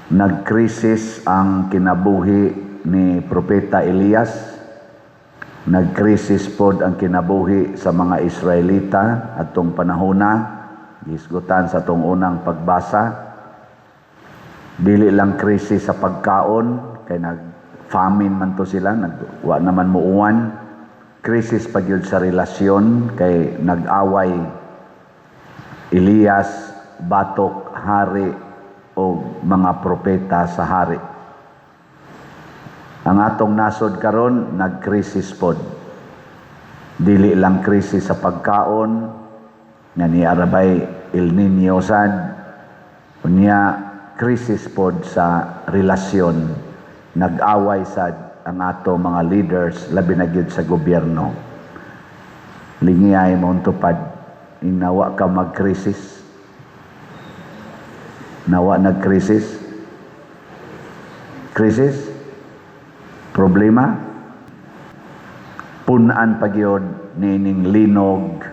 Nagkrisis ang kinabuhi ni Propeta Elias. Nagkrisis pod ang kinabuhi sa mga Israelita atong panahona. Gihisgutan sa atong unang pagbasa. Dili lang krisis sa pagkaon kay nag-famine man to sila, nagwa naman muuwan. Krisis pa gyud sa relasyon kay nag-away Elias batok hari o mga propeta sa hari. Ang atong nasod karon nagkrisis pod. Dili lang krisis sa pagkaon nga ni arabay El Nino sad, unya krisis pod sa relasyon. Nag-away sad ang ato mga leaders, labi na gyud sa gobyerno. Lingiyay mo tupad, inawa ka magkrisis. Nawa nagkrisis? Krisis? Problema? Punan pa gyud niining linog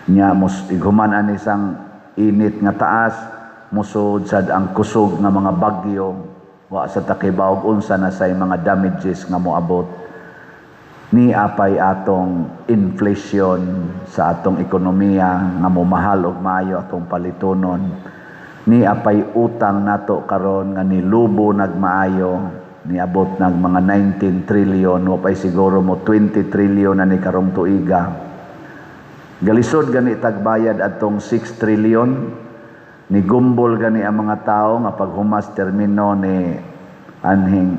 nya mus ighuman ani isang init nga taas, musod sad ang kusog nga mga bagyo. Wa sa ta kibaw og unsa na say mga damages nga moabot. Ni apay atong inflation sa atong ekonomiya nga momahal og maayo atong palitonon. Ni apay utang nato karon nga nilubo nagmaayo, niabot nag mga 19 trillion, wa pay siguro mo 20 trillion na ni karong tuiga. Galisod gani tagbayad atong 6 trillion. Ni gumbol gani ang mga tao nga paghumas termino ni anhing,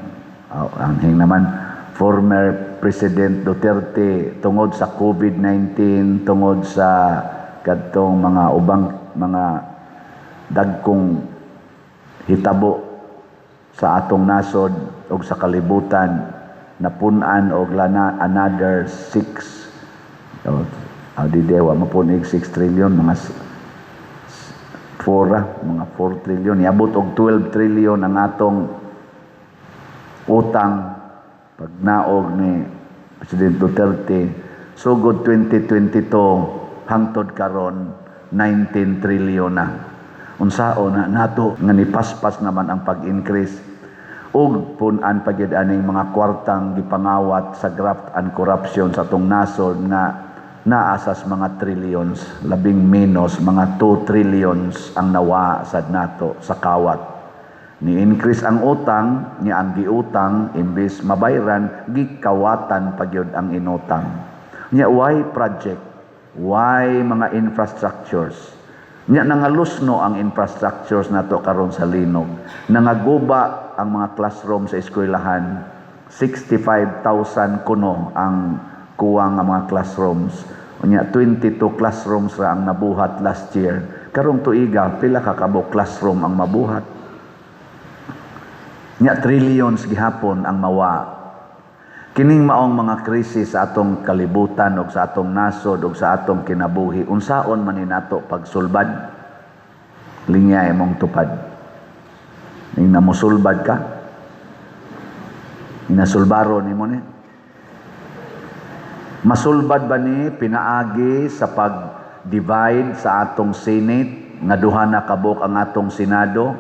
oh, anhing naman, former President Duterte, tungod sa COVID-19, tungod sa kadtong mga ubang mga dagkong hitabo sa atong nasod ug sa kalibutan, napun-an og lana another 6, oh, di dewa mapunig 6 trillion, mga 4, mga 4 trillion. Niabot og 12 trillion ang atong utang pagnaog ni President Duterte. Sugod 2022 hangtod karon, 19 trillion na. Unsaon na nato nga nipaspas naman ang pag-increase ug pun-an pa gyud aning mga kwartang gipangawat sa graft and corruption sa atong nasod nga naa sas mga trillions, labing menos mga 2 trillions ang nawa sad nato sa kawat. Ni increase ang utang niya, ang giutang imbis mabayran, gikawatan pa gyud ang inutang niya. Why project? Why mga infrastructures nya? Nangalusno ang infrastructures nato karon sa linog. Nangaguba ang mga classroom sa eskwelahan. 65,000 kuno ang kuwang nga mga classrooms. Unya 22 classrooms ra ang nabuhat last year. Karong tuiga, pila ka kabuok classroom ang mabuhat? Nya trillions gihapon ang mawa. Kining maong mga krisis sa atong kalibutan ug sa atong nasod ug sa atong kinabuhi, unsaon man ni nato pagsulbad? Lingya imong tupad. Ning namusulbad ka? Inasulbaro nimo ni? Masulbad ba ni pinaagi sa pag-divide sa atong Senate nga duha na kabuk ang atong Senado?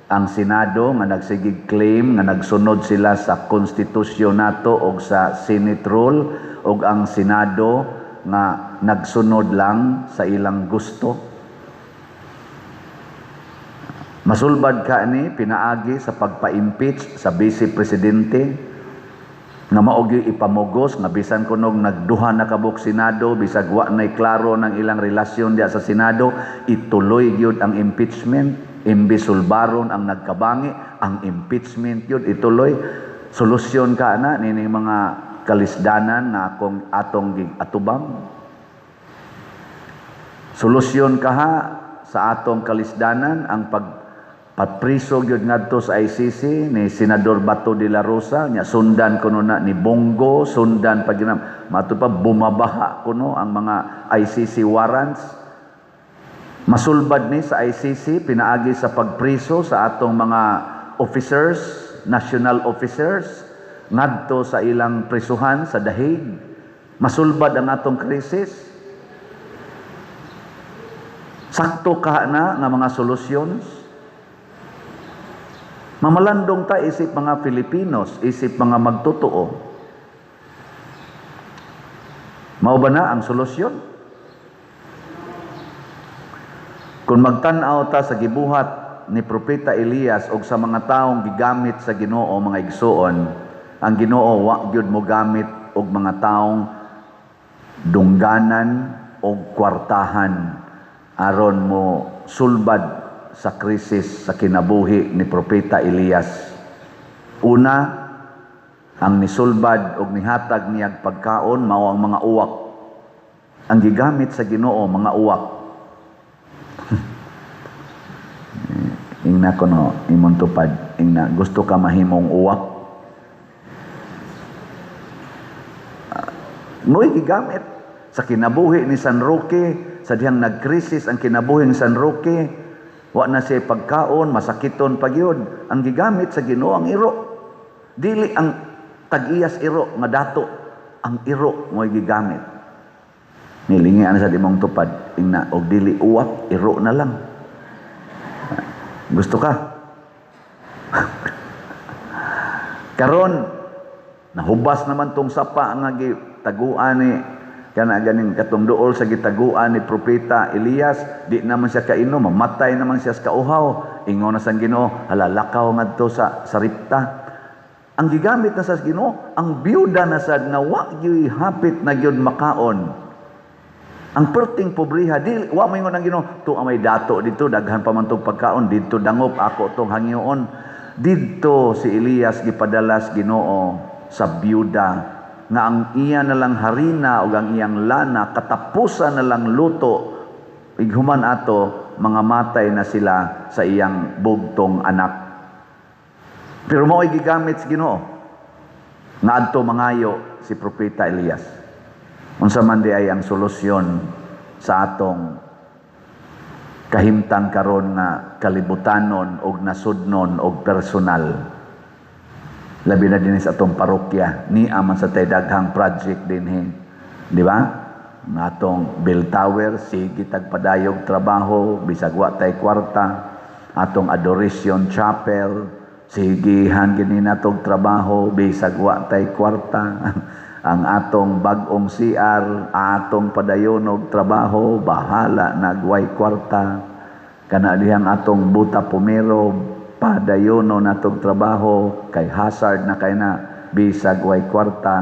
Ang Senado nga nagsigig claim nga nagsunod sila sa konstitusyon nato og sa Senate rule, og ang Senado nga nagsunod lang sa ilang gusto. Masulbad ka ni pinaagi sa pagpa-impeach sa vice presidente nga mao gyud ipamugos nga bisan kunog nagduha na kabuk Senado, bisag wa nay klaro ng ilang relasyon diya sa Senado, ituloy gyud ang impeachment? Imbis sulbaron ang nagkabangi, ang impeachment gyud ituloy. Solusyon ka na nining mga kalisdanan na akong atong atubang? Solusyon ka ha sa atong kalisdanan ang pag papriso gyud ngadto sa ICC ni Senador Bato de la Rosa nya sundan kuno na ni Bong Go, sundan pa gyud na mato pa bumabaha kuno ang mga ICC warrants? Masulbad ni sa ICC pinaagi sa pagpriso sa atong mga officers, national officers, ngadto sa ilang prisuhan sa dahig? Masulbad ang atong krisis? Sakto ka na nga mga solusyon? Mamalandong ta isip mga Filipinos, isip mga magtotoo. Mao ba na ang solusyon? Kung magtan-aw ta sa gibuhat ni Propeta Elias og sa mga taong gigamit sa Ginoo, mga igsuon, ang Ginoo wa gyud mo gamit og mga taong dungganan og kwartahan aron mo sulbad sa krisis sa kinabuhi ni Propeta Elias. Una, ang nisulbad og nihatag niyag pagkaon mao ang mga uwak. Ang gigamit sa Ginoo, mga uwak. Ingna kuno imong tupad, ingna gusto ka mahimong uwak. Mo'y gigamit sa kinabuhi ni San Roque, sa dihang nagkrisis ang kinabuhi ni San Roque, wa na siya pagkaon, masakiton pa gyud. Ang gigamit sa Ginoo ang iro. Dili ang tag-iyas iro nga dato, ang iro mo'y gigamit. Nilingi ana sa imong tupad, ingna og dili uwak, iro na lang. Gusto ka? Karon nahubas naman tong sapa nga gitaguan ni kana ganing katong duol sa gitaguan ni Propeta Elias, di naman siya kainom, mamatay naman siya sa kauhaw. Ingon na sang Ginoo, hala, lakaw ngadto sa Sarepta. Ang gigamit na sa Ginoo, ang byuda na sad nga wa gyud hapit na gyud makaon. Ang perting pobriha, di wa moingon ang Ginoo, tuwa may dato dito, daghan pa man tong pagkaon didto, dangop ako tong hangyoon. Didto si Elias gipadalas Ginoo sa byuda nga ang iya na lang harina o ang iyang lana katapusan na lang luto, ighuman ato mga matay na sila sa iyang bugtong anak. Pero mao'y gigamit sa Ginoo nga adto mangayo si Propeta Elias. Unsa man di ay ang solusyon sa atong kahimtang karon nga kalibutanon og nasudnon og personal? Labi na dinhi sa atong parokya, ni aman sa tay daghang project dinhi, di ba? Nga atong bell tower, sige tagpadayog trabaho bisag wa tay kwarta. Atong Adoration Chapel, sigihan gini natog trabaho bisag wa tay kwarta. Ang atong bag-ong CR, atong padayonog trabaho, bahala nagway kwarta. Kana dihang atong buta pumero, padayono natog trabaho kay hazard na kay na bisag way kwarta.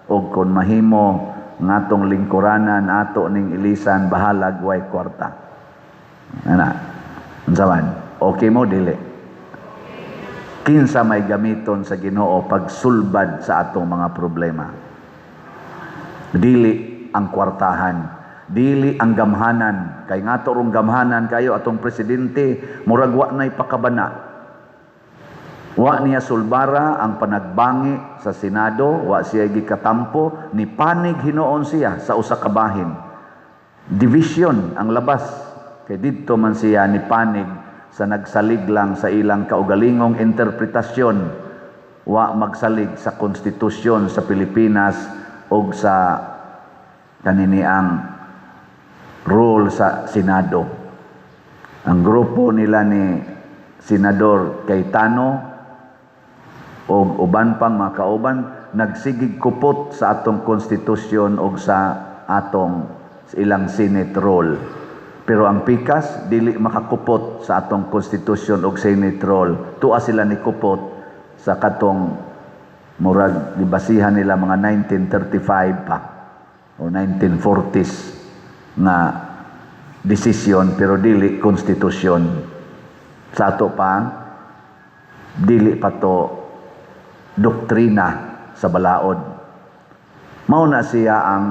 Og kon mahimo ngatong lingkuranan ato ning ilisan, bahalag way kwarta. Ana, unsa man? Okay mo dili? Kinsa may gamiton sa Ginoo pagsulbad sa atong mga problema? Dili ang kwartahan, dili ang gamhanan. Kay ngato rong gamhanan kayo atong presidente, murag wa nay pakabana. Wa niya sulbara ang panagbangi sa Senado, wa siya gikatampo, ni panig hinuon siya sa usa ka bahin. Division ang labas, kay didto man siya ni panig sa nagsalig lang sa ilang kaugalingong interpretasyon, wa magsalig sa konstitusyon sa Pilipinas og sa kaniniang rule sa Senado. Ang grupo nila ni Senador Cayetano og uban pang mga kauban nagsigig kupot sa atong konstitusyon og sa atong ilang Senate rule. Pero ang pikas dili makakupot sa atong konstitusyon og Senate rule. Tua sila ni kupot sa katong murag gibasihan nila mga 1935 pa o 1940s nga desisyon, pero dili konstitusyon. Sa ato pa, dili pa to doktrina sa balaod. Mao na siya ang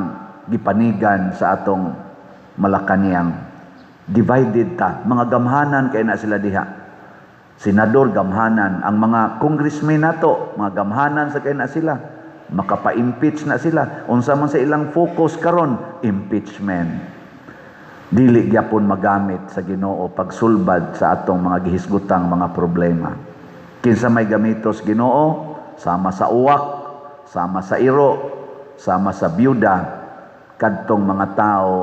gipanigan sa atong Malacañang. Divided ta, mga gamhanan kay na sila diha. Senador gamhanan, ang mga congressmen nato, mga gamhanan sa kay na sila. Makapa-impeach na sila. Unsa man sa ilang focus karon? Impeachment. Dili gyapon magamit sa Ginoo pagsulbad sa atong mga gihisgutang mga problema. Kinsa may gamitos Ginoo? Sama sa uwak, sama sa iro, sama sa byuda, kadtong mga tao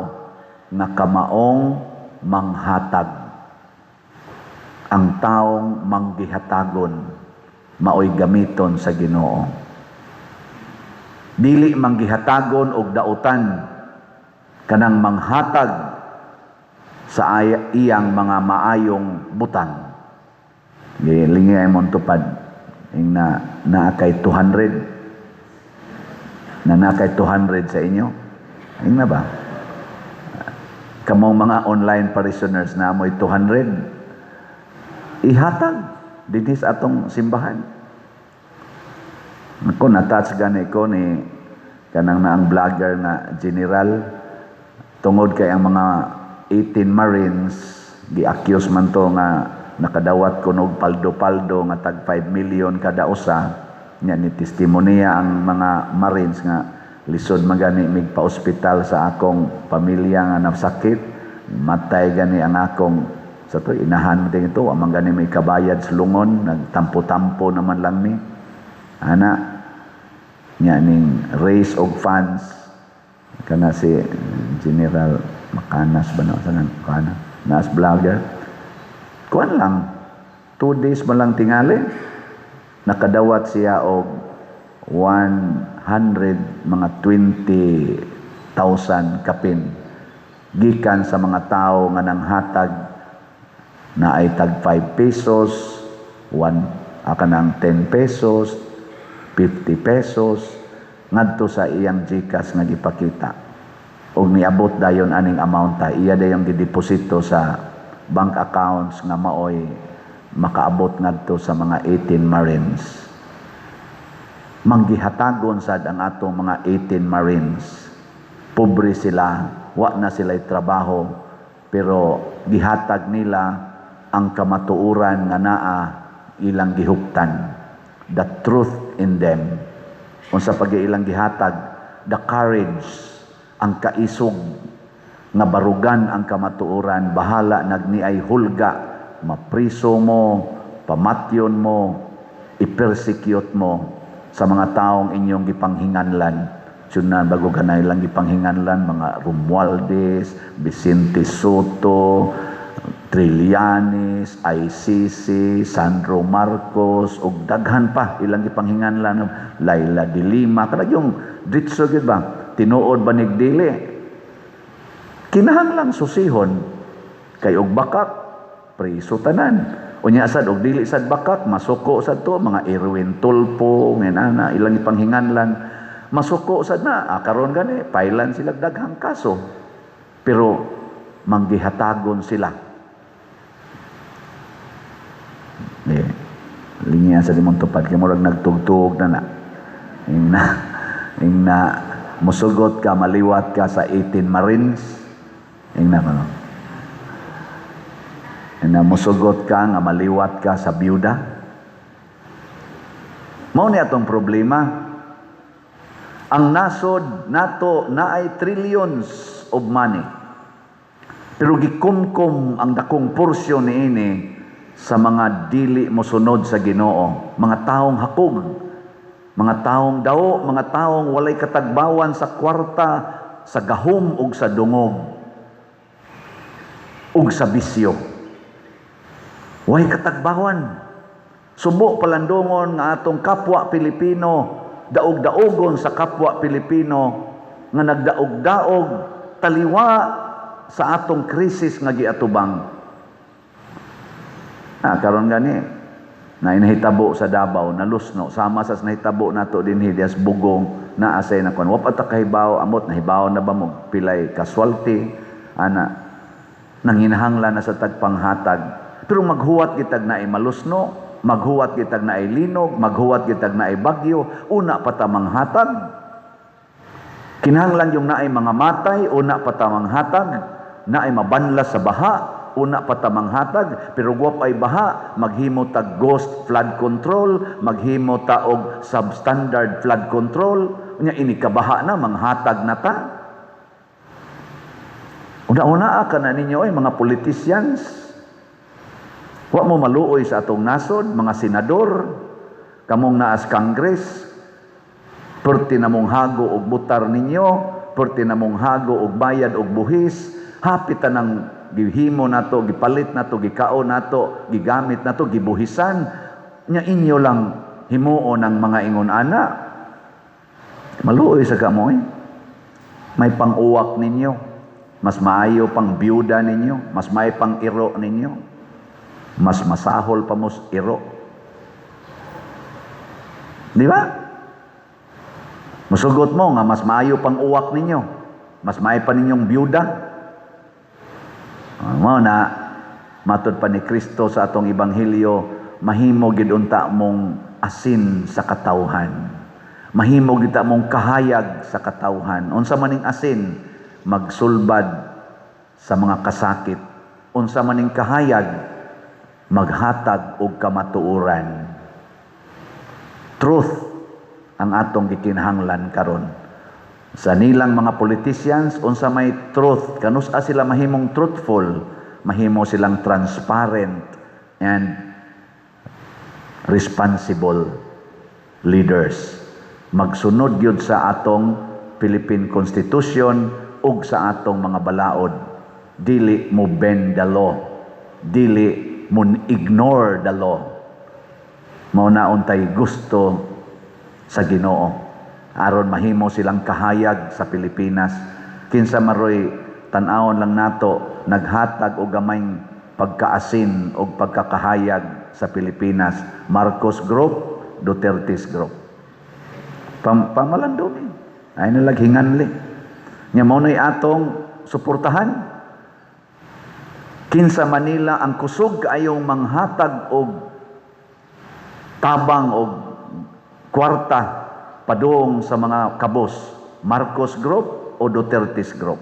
nga kamaong manghatag. Ang taong manggihatagon maoy gamiton sa Ginoo. Dili manggihatagon og dautan, kanang manghatag sa iyang mga maayong butang. Lingi ay mong tupad ing na naa kay 200, na naa kay 200 sa inyo. Ing na ba? Kamong mga online parishioners na mo'y 200, ihatag dinhi sa atong simbahan. Ako, na-touch gani ko ni kanang naang vlogger na general, tungod kay ang mga 18 Marines gi-accuse man to nga nakadawat kuno og paldo-paldo nga tag 5 million kada usa. Nya ni testimonya ang mga Marines nga lisod man gani mig pa-ospital sa akong pamilya nga nasakit, matay gani ang akong sa to inahan mo ito, wa man gani may kabayad sa lungon, nagtampo-tampo naman lang ni ana. Nya ning raise og funds kana si General Macanas ba na sa kana nas vlogger, kuan lang, 2 days man lang tingali, nakadawat siya og 100 mga 20,000 kapin gikan sa mga tao nga nanghatag na ay tag 5 pesos, 1 kanang 10 pesos, 50 pesos ngadto sa iyang GCash nga gipakita, og niabot dayon aning amount ta, iya dayong gideposito sa bank accounts nga maoy makaabot ngadto sa mga 18 Marines. Manggihatagon sad ang atong mga 18 Marines. Pobre sila, wa na sila'y trabaho, pero gihatag nila ang kamatuoran nga naa ilang gihuptan, the truth in them. Unsa pag ilang gihatag? The courage, ang kaisog nga barugan ang kamatuoran, bahala nagniay hulga, mapriso mo, pamatyon mo, i-persecute mo sa mga taong inyong gipanghinganlan. Tsunan bago ganay lang gipanghinganlan, mga Romualdez, Vicente Sotto, Trillanes, ICC, Sandro Marcos, ug daghan pa ilang gipanghinganlan, Leila de Lima, kanang yung ditso gyud ba? Tinuod ba nig dili? Kinahanglang susihon kay og bakak, priso tanan. Unya sad og dili sad bakak, masuko sad to mga Erwin Tulfo, ana ilang ipanghinganlan. Masuko sad na, karon gani pailan sila daghang kaso. Pero manggihatagon sila. Eh, linya sa limong tupad kay murag nagtugtug na na. Ing na musugot ka, maliwat ka sa 18 Marines. Ing na ano. Ing na musugot ka nga maliwat ka sa byuda. Mao ni atong problema. Ang nasod nato naay trillions of money. Pero gikumkum ang dakong porsyon niini sa mga dili mosunod sa Ginoo, mga taong hakog, mga taong dao, mga taong walay katagbawan sa kwarta, sa gahom ug sa dungog ug sa bisyo. Way katagbawan. Subo palandungon nga atong kapwa Pilipino, daog-daogon sa kapwa Pilipino nga nagdaog-daog taliwa sa atong krisis nga giatubang. Ah, karon gani na inahitabo sa Davao, nalusno sama sa nahitabo nato dinhi dias Bugong na asay na kon. Wa pa ta kahibaw, amot nahibaw na ba mo pilay casualty ana, nanginahanglan na sa tagpanghatag. Pero maghuwat gitag naay malusno, maghuwat gitag naay linog, maghuwat gitag naay bagyo, una pa ta manghatag. Kinahanglan yung naay mga matay, una pa ta manghatag, naay mabanlas sa baha, una pa ta manghatag. Pero guwap ay baha, maghimo tag ghost flood control, maghimo ta og substandard flood control, unya ini kabaha na manghatag na ta. Una-una ka na ninyo ay mga politicians. Wa mo maluoy sa atong nasod, mga senador, kamong naas Congress, perti na mong hago og butar ninyo, perti na mong hago og bayad og buhis, hapit ng Gihimo nato, gipalit nato, gikaon nato, gigamit nato, gibuhisan nya. Inyo lang himuon ang mga ingon ana. Maluoy sa kamo eh. May pang-uwak ninyo, mas maayo pang byuda ninyo, mas may pang iro ninyo, mas masahol pa mos iro. Di ba? Musugot mo nga mas maayo pang uwak ninyo, mas maayo pa ninyong byuda. Mao na matud pa ni Kristo sa atong ebanghelyo, mahimo gid unta mong asin sa katawhan. Mahimo gid ta mong kahayag sa katawhan. Unsa maning asin? Magsulbad sa mga kasakit. Unsa maning kahayag? Maghatag og kamatuoran. Truth ang atong gikinahanglan karon. Sa nilang mga politicians, unsa may truth? Kanus-a sila mahimong truthful? Mahimo silang transparent and responsible leaders. Magsunod gyud sa atong Philippine Constitution ug sa atong mga balaod. Dili mo bend the law. Dili mo ignore the law. Mao na untay gusto sa Ginoo aron mahimo silang kahayag sa Pilipinas. Kinsa maroy, tan-awon lang nato, naghatag og gamayng pagkaasin og pagkakahayag sa Pilipinas? Marcos Group, Duterte's Group. Pamalandong ay nalag hinganli nya. Mao na'y atong suportahan. Kinsa Manila ang kusog kaayong manghatag og tabang og kwarta padung sa mga kabos? Marcos Group o Duterte's Group?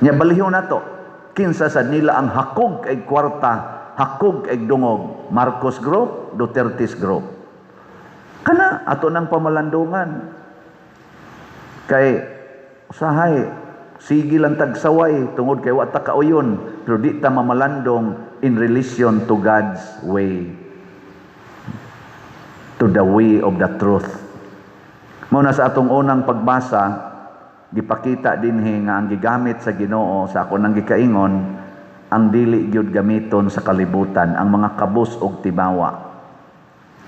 Nya balihon nato, kinsa sa nila ang hakog kay kwarta, hakog kay dungog? Marcos Group, Duterte's Group? Kana ato nang pamalandungan. Kay usahay sige lang tagsaway tungod kay wa ta kauyon, pero di ta mamalandong in relation to God's way, to the way of the truth. Mao na sa atong unang pagbasa, gipakita dinhi nga ang gigamit sa Ginoo, sa ako nang gikaingon, ang dili gyud gamiton sa kalibutan, ang mga kabos og tibawa.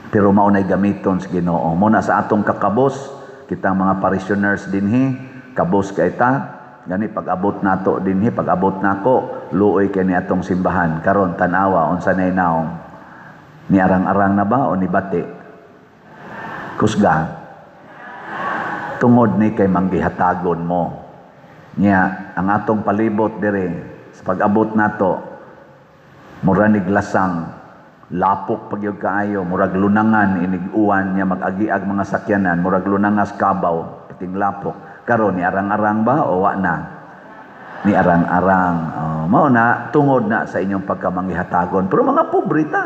Pero mao nay gamiton sa Ginoo. Mao na sa atong kakabos, kitang mga parishioners dinhi, kabos kay ta. Gani pag-abot nato dinhi, pag-abot nako, luoy kay ni atong simbahan. Karon tan-awa unsa nay naong. Ni arang-arang na ba o ni bati? Kusga. Tungod ni kay manggihatagon mo. Nya ang atong palibot dire sa pag-abot nato, mura nig lasang, lapok pagyud kaayo, murag lunangan inig uwan nya mag-agiag mga sakyanan, murag lunangas kabaw, pating lapok. Karon ni arang-arang ba o wa na? Ni arang-arang. Oh, mao na tungod na sa inyong pagkamanggihatagon. Pero mga pobre ta.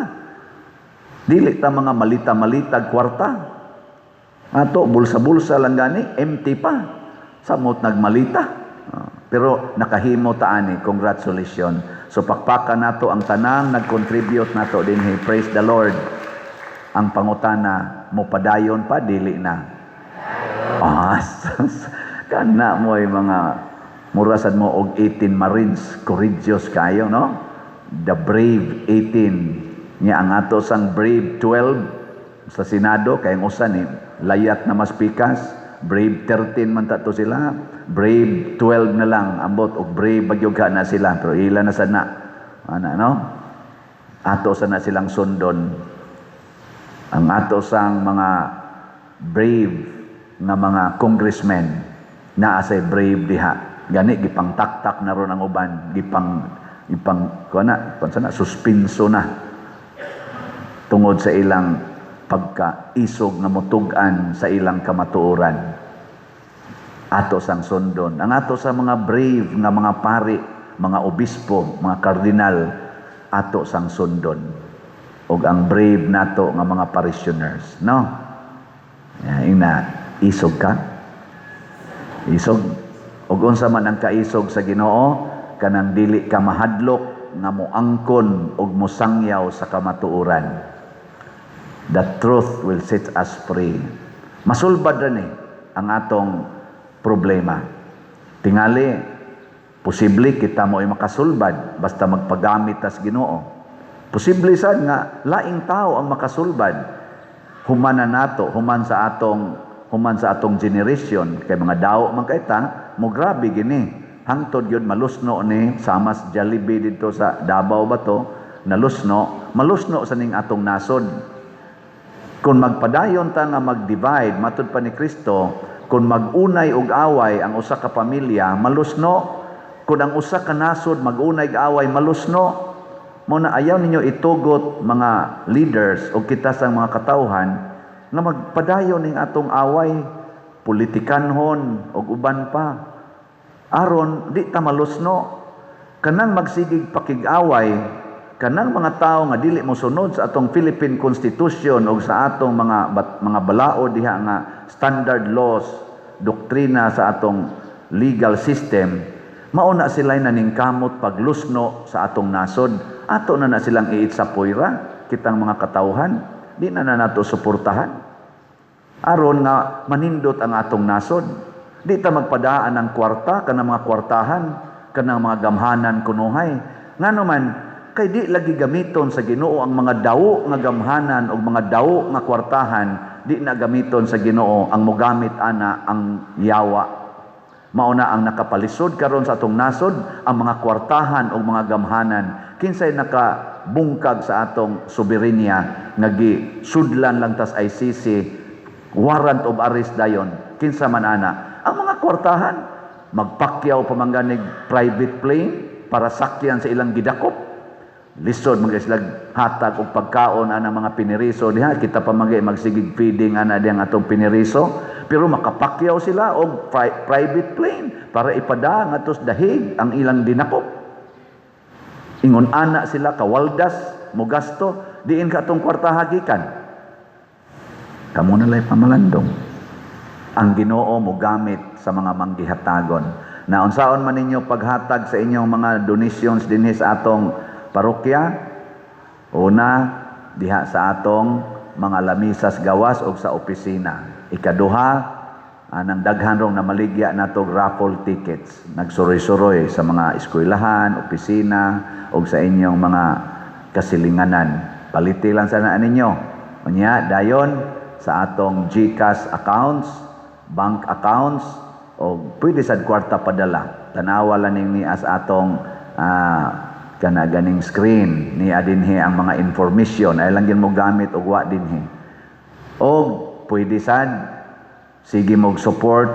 Dili ta mga malita-malita kwarta. Ato bulsa-bulsa lang gani, empty pa. Samot nagmalita. Pero nakahimo ta ani, congratulations. So pakpakan nato ang tanang nag-contribute nato dinhi. Praise the Lord. Ang pangutana, mo padayon pa, dili na? Ah, kana mo ay mga murasad mo og 18 Marines, courageous kayo, no? The brave 18. Nya ang ato sang brave 12 sa Senado, kay ang usa ni layat na mas pikas, brave 13 man ta to sila, brave 12 na lang, ambot og brave bagyog na sila, pero ila na sad na. Ana, no? Ato sa na silang sundon. Ang ato sang mga brave nga mga congressmen, naa say brave diha. Gani gipangtaktak na ron ang uban, gipang gipang kuan na, kuan na suspenso na tungod sa ilang pagkaisog nga mutug-an sa ilang kamatuoran. Ato sang sundon. Ang ato sa mga brave nga mga pari, mga obispo, mga kardinal, ato sang sundon. Og ang brave nato nga mga parishioners, no? Ya, ina, isog ka? Isog. Og unsa man ang kaisog sa Ginoo, kanang dili ka mahadlok nga moangkon og mosangyaw sa kamatuoran. The truth will set us free. Masulbad ra ni ang atong problema. Tingali, Posible kita mo ay makasulbad basta magpagamit tas Ginoo. Posible sad nga laing tao ang makasulbad human na nato, human sa atong generation, kay mga daw man kay ta mo. Grabe gini, hangtod yun malusno ni samas Jollibee dito sa Davao ba to nalusno, malusno sa ning atong nasod. Kung magpadayon ta nga mag-divide, matud pa ni Kristo, kung mag-unay og away ang usa ka pamilya, malusno. Kung ang usa ka nasod mag-unay og away, malusno. Mo na ayaw ninyo itugot, mga leaders o kita sa mga katawhan, nga magpadayon ning atong away, politikanhon og uban pa, aron di ta malusno. Kanang magsigig pakig-away, kanang mga tao nga dili mo sunod sa atong Philippine Constitution o sa atong mga balaod diha nga standard laws, doktrina sa atong legal system, mao na sila naningkamot paglusno sa atong nasod. Ato na na silang iitsapoyra. Kitang mga katawhan, di na na nato suportahan aron nga manindot ang atong nasod. Di ta magpadaan ng kwarta kanang mga kwartahan, kanang mga gamhanan kunuhay. Ngano man? Kay di lagi gamiton sa Ginoo ang mga dawo nga gamhanan o mga dawo nga kwartahan. Di na gamiton sa Ginoo. Ang mogamit ana ang yawa. Mao na ang nakapalisod karon sa atong nasod ang mga kwartahan o mga gamhanan. Kinsay nakabungkag sa atong soberenya nga gisudlan lang tas ICC warrant of arrest dayon? Kinsa man ana? Ang mga kwartahan. Magpakyaw pa man ganig private plane para sakyan sa ilang gidakop. Lisod man sila hatag og pagkaon ana mga piniriso diha. Kita pa man magsigig feeding ana diyang atong piniriso, pero makapakyaw sila og private plane para ipada ngadto sa Dahig ang ilang dinakop. Ingon ana sila kawaldas mo gasto. Diin ka atong kwarta hagikan? Kamo na lay pamalandong. Ang Ginoo mo gamit sa mga manggihatagon. Na unsaon man ninyo paghatag sa inyong mga donations dinhi sa atong parokya, una, diha sa atong mga lamisas gawas o sa opisina. Ikaduha, anang daghan rong namaligya nato raffle tickets. Nagsuroy-suroy sa mga eskwelahan, opisina, o sa inyong mga kasilinganan. Paliti lang sana ninyo. Unya, dayon sa atong GCash accounts, bank accounts, o pwede sad kwarta padala. Tanawa lang ning ni as atong kana ganing screen ni adinhi ang mga information ay lang gin mo gamit og wa dinhi. Og pwede sad sige mo support,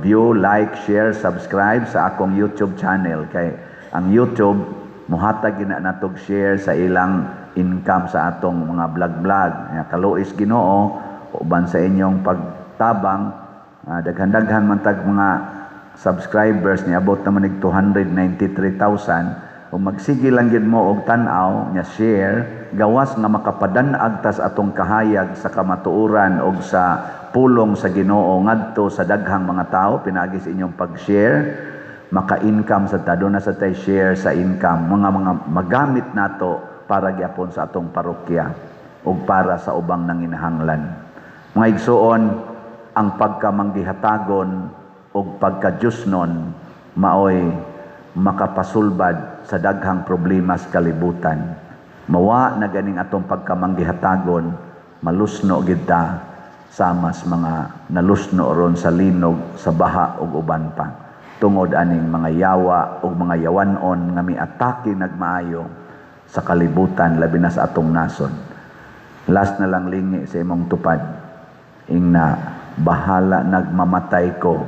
view, like, share, subscribe sa akong YouTube channel, kay ang YouTube muhatag gina natog share sa ilang income sa atong mga vlog-vlog. Ya, kaluoy Ginoo uban sa inyong pagtabang, daghan-daghan man tag mga subscribers, niabot naman nig 293,000. Ug magsige lang gid mo og tan-aw nya share, gawas nga makapadan-ag tas atong kahayag sa kamatuoran og sa pulong sa Ginoo ngadto sa daghang mga tao pinaagi sa inyong pag-share. Maka-income sa ta, na sa tay share sa income, mga magamit nato para gyapon sa atong parokya ug para sa ubang nanginahanglan. Mga igsuon, ang pagkamanggihatagon ug pagka-Diyosnon maoy makapasulbad sa daghang problema sa kalibutan. Mawa na ganing atong pagkamanggihatagon, malusno gid ta samas mga nalusno ron sa linog, sa baha ug uban pa. Tungod aning mga yawa ug mga yawanon nga miatake nagmaayo sa kalibutan, labi na sa atong nasod. Last na lang, lingi sa imong tupad. Ingna, "Bahala nagmamatay ko,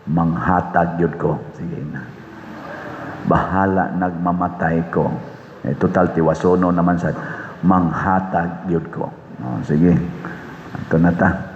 manghatag yun ko." Sige na. "Bahala nagmamatay ko." Eh, total, tiwasono naman sa manghatag yun ko. Oh, sige. Ito na ta.